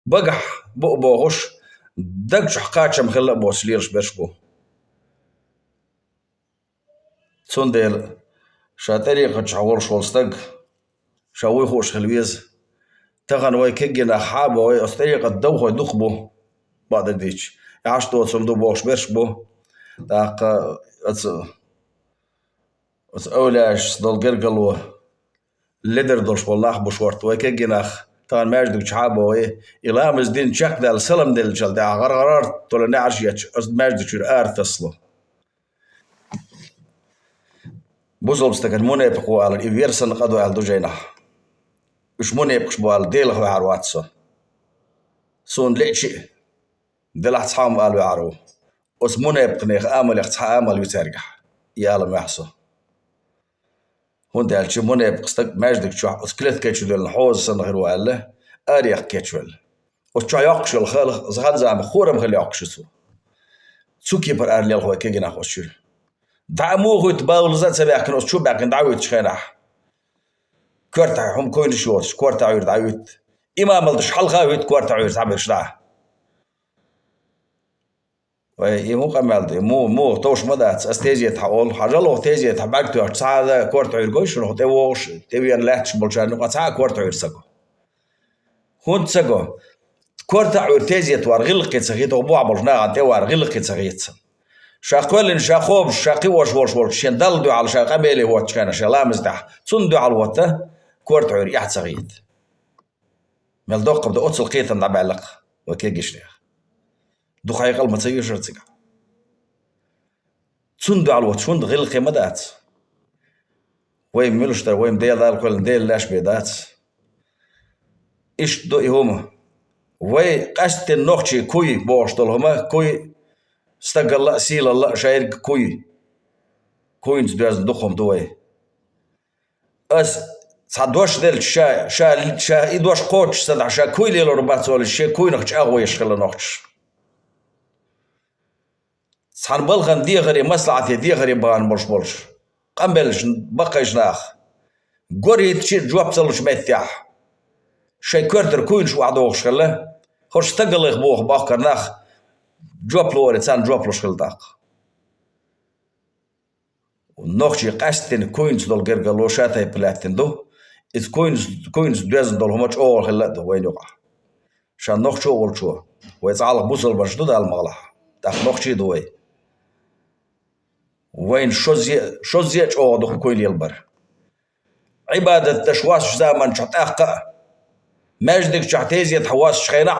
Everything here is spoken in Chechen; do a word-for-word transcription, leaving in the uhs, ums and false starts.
багахь бу а бохуш, даг чохь кхачам хилла а боцуш лелаш берш бу. Цундела ша тӀарикъат чохь волуш волу стаг, ша вуй хууш хила веза. Тахана вай кегийнах хьа а боху, вай оцу тӀарикъат довхой дукха бу, бакъдерг дийцча. Ӏаш доцург ду бохуш берш бу. ТӀаккха оцу, оцу эвлаяашца долу гергало ледара долуш болу нах бу шорта. Вай кегийнах тахана маьждиг чохь а боху, и ламаз дина чекхдаьлла салам деллачул тӀаьхьа гӀар-гӀар-гӀар толу неӀарш етташ, оцу маьждиг чуьра ара тассало. Бусалба стагана мунепакъ ву аьлла, и вер санна къа ду аьлла ду жайнахь. Уьш мунепакъаш бу аьлла, Делах ваьхьар вац со. Суна леъчи а, делахь цхьа хӀума ала ваьхьар ву. Оцу мунепакънех амалех цхьа амал ю цаьргахь, и ала ваьхьа со. ХӀунда аьлча мунепакъ стаг маьждиг чохь оцу клетка чу дуьллина хьоза санна хир ву аьлла, арех кечвелла. Оцу чохь йоккхуш йолу халах, хан-зама хӀораммо хила йоккхуш ю цо. Цу кепара ара лелхо кегийнах оцу чуьра. ДӀа а муха хуьтту, бавлаза а ца баьхкина, оцу чу баьхкина дӀавуьйтуш хенахь. Коьртахь хӀума куйнаш йоцуш, коьртахь Ӏуьйра дӀавуьйту. Имамал даш хьалха а вуьйту коьртахь Ӏуьйра цхьаберш дӀа. Вай, и хӀун къамел ду? Му-, муха товш ма дац, ас тезетахь олу. Хьажал оха тезетахь бӀаьрг тоьхча, цхьа а коьртахь Ӏуьйра гой шуна, хӀокху тӀевогӀуш, тӀевеана лаьтташ болчарна юкъа цхьа а коьртахь Ӏуьйра ца го. ХӀунда ца го? Коьртахь Ӏуьйра тезет вар гӀиллакхе ца хета, хӀокху бохь болчу нахана тӀе вар гӀиллакхе ца хета цунна. Ша кхоьллина, ша кхобуш, ша кхиош волуш волчу шен Далла дуьхьал, ша къамеле хӀоттачу хенахь, шен ламаз тӀехь, цунна дуьхьал хӀотта, коьртахь Ӏуьйра эхь ца хета. Мел доккха ду оццул кхетам дӀабаьллакх вай кегийчех. Дукха хьекъал ма ца йоьшура цигахь. Цунна дуьхьал воцуш хӀунда гӀиллакхе ма дац? Вай муьлш дара, вай Дела Дала кхоьллина, Дела лаьш бен дац. Иштта ду и хӀума. Вай къаьсттина нохчий куй бохуш долу хӀума, куй стагалла а, сийлалла а шайриг куй. Куйнца доьзна дукха хӀума ду вай. Ас цхьа дош делча, ша, ша, ша и дош кхочуш ца дахь, ша куй лелор бац олуш, шен куйнах чӀагӀвеш хилла нохчаш. Цхьана балхана дехаре, маслахьате дехаре бахана болуш болуш, къамбеллачу баккхайчу наха, гор хӀиттачи а жоп ца лучу меттехь, шайн коьртара куйнаш охьадохуш хилла, хӀорш стагаллех боху бохкар нах, жоп ло аьлла, царна жоп луш хилла тӀаккха. Нохчий къаьсттина куйнца долу гергарло ша тайпа лаьттина ду. Иза куйнца, куйнца доьзна долу хӀума чӀогӀа хилла а ду вайна юкъахь. Ша нохчо а волчо, вай цхьа хьалха бусалбанаш ду Далла махалахь, тӀаккха нохчий а ду вай. Вайна шозза а, шозза а чӀогӀа ду кху куй лелабар. Ӏибадат даш воссачу заманчохь тӀаккха а, маьждиг чохь тезетахь воссачу хенахь